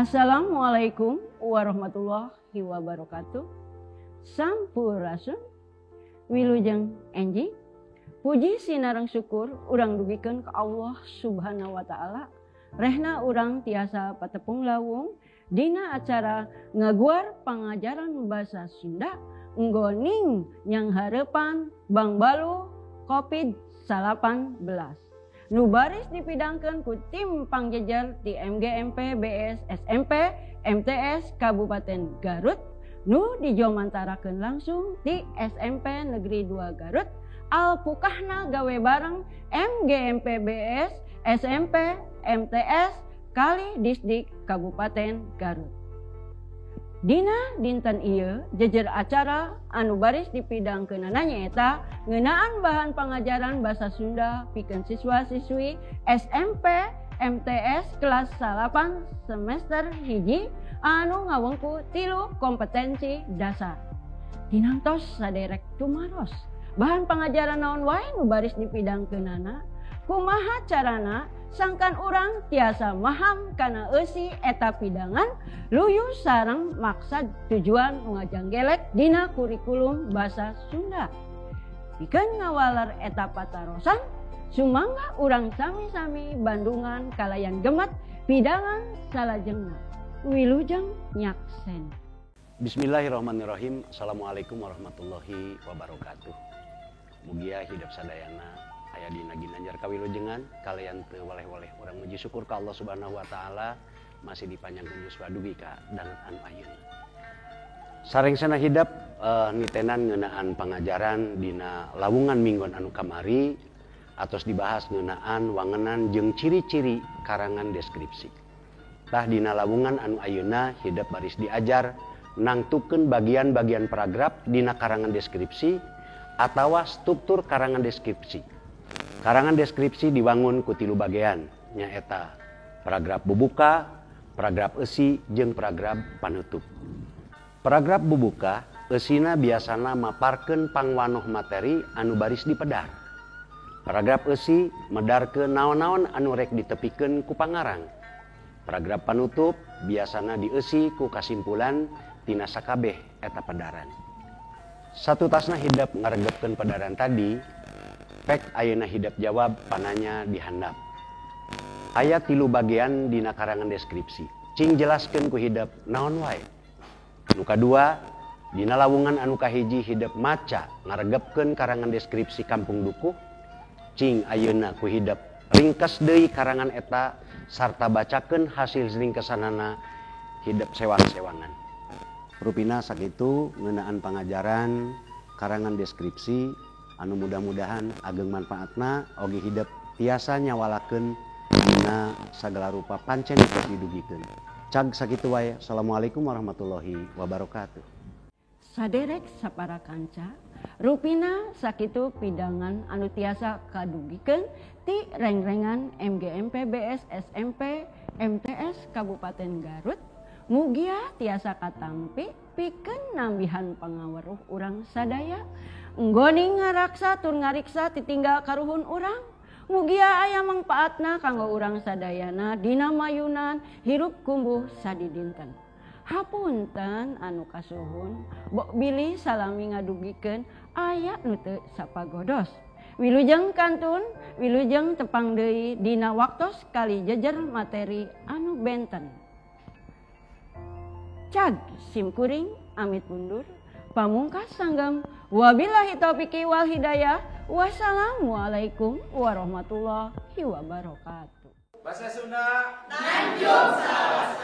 Assalamualaikum warahmatullahi wabarakatuh. Sampurasun, wilujeng enjing. Puji sinareng syukur urang dugikeun ka Allah Subhanahu wa taala. Rehna urang tiasa patepung lawung dina acara ngaguar pangajaran basa Sunda nggoning nyanghareupan Bangbaluh Covid-19. Nu baris dipidangkeun ku tim pangjejer di MGMP BS SMP MTS Kabupaten Garut nu dijomantarakeun langsung di SMP Negeri 2 Garut, alpukahna gawe bareng MGMP BS SMP MTS kali Disdik Kabupaten Garut. Dina dinten ieu jejer acara anu baris dipidangkeunana nyaeta ngeunaan bahan pangajaran basa Sunda pikeun siswa-siswi SMP MTS kelas 8 semester 1 anu ngawengku 3 kompetensi dasar. Tinantos saderek tumaros bahan pangajaran naon wae nu baris dipidangkeunana, kumaha carana sangkan urang tiasa maham kana eusi eta pidangan luyu sareng maksad tujuan ngajanggelek dina kurikulum basa Sunda. Pikeun ngawaler eta patarosan, sumangga urang sami-sami bandungan kalayan gemet pidangan salajengna. Wilujeng nyaksen. Bismillahirrahmanirrahim. Assalamualaikum warahmatullahi wabarakatuh. Mugia hidup sadayana aya dina ginanjar kawilujengan kalian teu waleh-waleh. Urang muji syukur ka Allah Subhanahu wa taala masih dipanjangkeun yuswa dugi ka danget anu ayeuna. Sarengsana hidap nitenan ngeunaan pangajaran dina lawungan minggon anu kamari atos dibahas ngeunaan wangenan jeung ciri-ciri karangan deskripsi. Tah dina lawungan anu ayeuna hidap baris diajar nangtukeun bagian-bagian paragraf dina karangan deskripsi atawa struktur karangan deskripsi. Karangan deskripsi diwangun ku 3 bagian, nyaeta paragraf bubuka, paragraf eusi, jeung paragraf panutup. Paragraf bubuka eusina biasana maparkeun pangwanoh materi anu baris dipedar. Paragraf eusi medarkeun naon-naon anu rek ditepikeun ku pangarang. Paragraf panutup biasana dieusi ku kasimpulan tina sakabeh eta pedaran. Satutasna hidep ngaregepkeun pedaran tadi, pek ayeuna hidep jawab pananya dihandap. Aya 3 bagian dina karangan deskripsi. Cing jelaskeun ku hidep naon wae. Nu kadua, dina lawungan anu kahiji hidep maca ngaregepkeun karangan deskripsi Kampung Dukuh. Cing ayeuna ku hidep ringkes deui karangan eta sarta bacakeun hasil ringkesanana hidep sewang-sewangan. Rupina sakitu ngeunaan pangajaran karangan deskripsi anu mudah-mudahan ageng manfaatna oge hidep tiasa nyawalakeun dina sagala rupa pancen didugikeun. Cag sakitu wae. Assalamualaikum warahmatullahi wabarakatuh. Saderek sapara kanca, rupina sakitu pidangan anu tiasa kadugikeun ti rengrengan MGMP BS SMP MTS Kabupaten Garut. Mugia tiasa katampi pikeun nambihan pangaweruh urang sadaya. Nggoning ngaraksa tur ngariksa titinggal karuhun urang. Mugia aya mangpaatna kanggo urang sadayana dina mayunan hirup kumbuh sadidinten. Hapunten anu kasuhun, bok bilih salami ngadugikeun aya nu teu sapagodos. Wilujeng kantun, wilujeng tepang deui dina waktos kali jejer materi anu benten. Cag simkuring amit mundur pamungkas sanggam wabillahi taufiqi wal hidayah. Wassalamualaikum warahmatullahi wabarakatuh. Bahasa Sunda Nanjung Sawas.